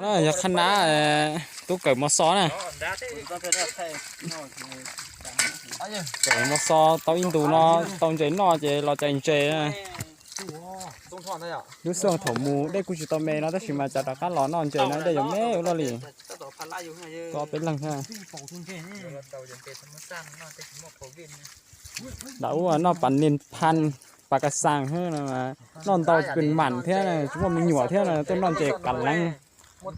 Yog qhab nab tub kawm mos xos na. Kawm mos xos tau ib ntus no tau ntses noj ces los cais ntses. Lub xyoo thaum mus dej kuj tsis tau me no tab sis mas cas rov qab los noj ntses no dej yuav me ua luaj li. Koj peb leeg thiab. Nram ub noj pas niag phas, pas kas xas, noj ntau pes mam thiab tsis muaj me nyuam thiab tuaj noj ntses qas leev. Tus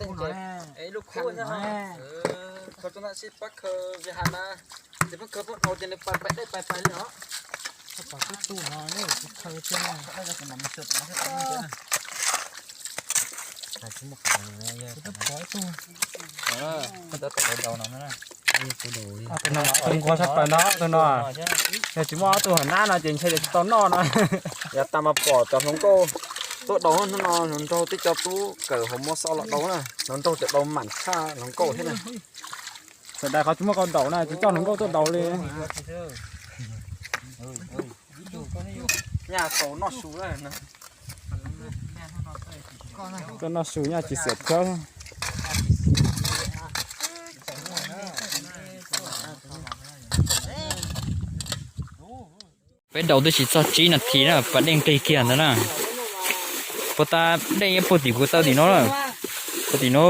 nquag sab plaws no, tus no, yog tsis muaj ob tug hauv nab no ces ntshe yuav tsis tau noj no. Yav tas mas pom cov hluas nkauj tuaj daus hnub no, hluas nraug twb coj tub kawm hauv mos xos los daus na, hluas nraug cov daus mam tshaj hluas nkauj thiab na. Sawv daws qhov tsis muaj qau daus na tsis coj hluas nkauj tuaj daus li. Nyaj tau noj su. Tuaj noj su nyaj tsis xiam thiab. Peb daus twb tsis txog tsib nas this na pas dej nqig kiag ntawd na. Puag ta dej yeej puag tim kuv taw tim no na. Puag tim no.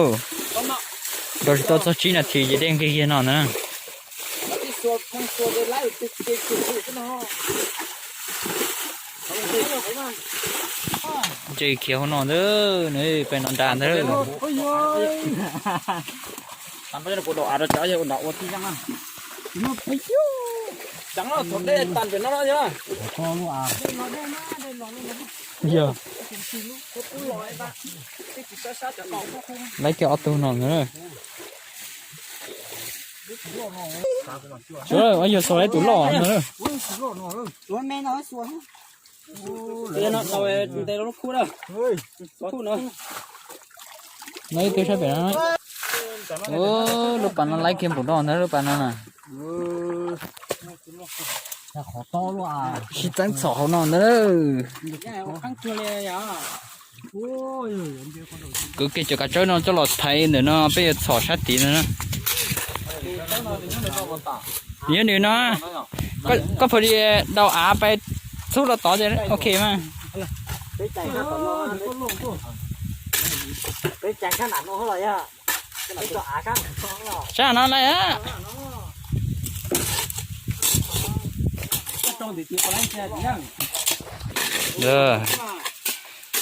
Daus tsis tau txog tsib nas this ces dej nqig kiag no ntawd na. Ntses khiav hauv no ntag, pem no nrad ntag. Yog, laib kiag ob tug no ntag. Yog xav laib tus loj no. Laib ib tug sab pem no. Lub pas no laib kiag npaum no ntag lub pas no na. Sib txeeb txhom hauv no ntag. Kwv kiag cov kav tsawb no coj los thaiv ntawm no peb yuav txhom sab tid ntawd na. Nyob nws no, koj pha li daus av pais txhub los tod ces ok mas. Sab no lawm.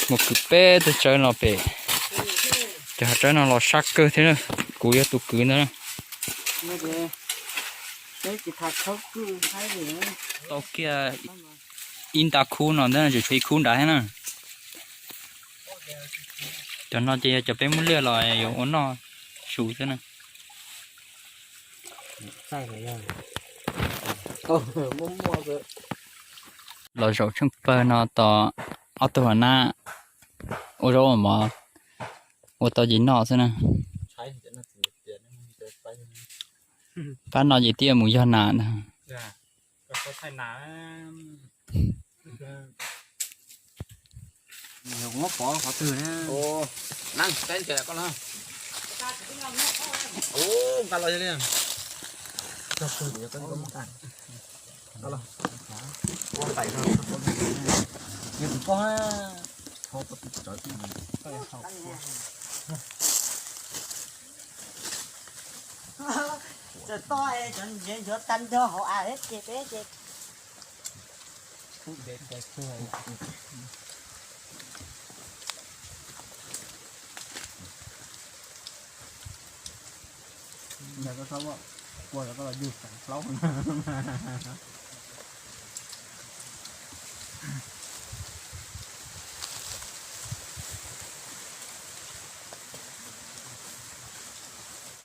Mus kwv peb tug tsawb no pem, cov hav tsawb no los sab kawg thiab na. Kuv yog tus kwv ntag. Tau kiag ib nta khub no ntag, tseem tshuav ib khub nrad thiab na. Cov no ces yog cov peb muab liaj los yuav ua noj su xwb na. Los zaum tsheej pawg no tos ob tug hauv nab ua zaub ua mov ua tau ces noj xwb na. Pab no ces twb mus yog nas ntag. Txawm toj cov ntsev nchuav tag nrho hauv av thiab ces peb ces. Yog koj txhob ua, koj los yug xeem plaub.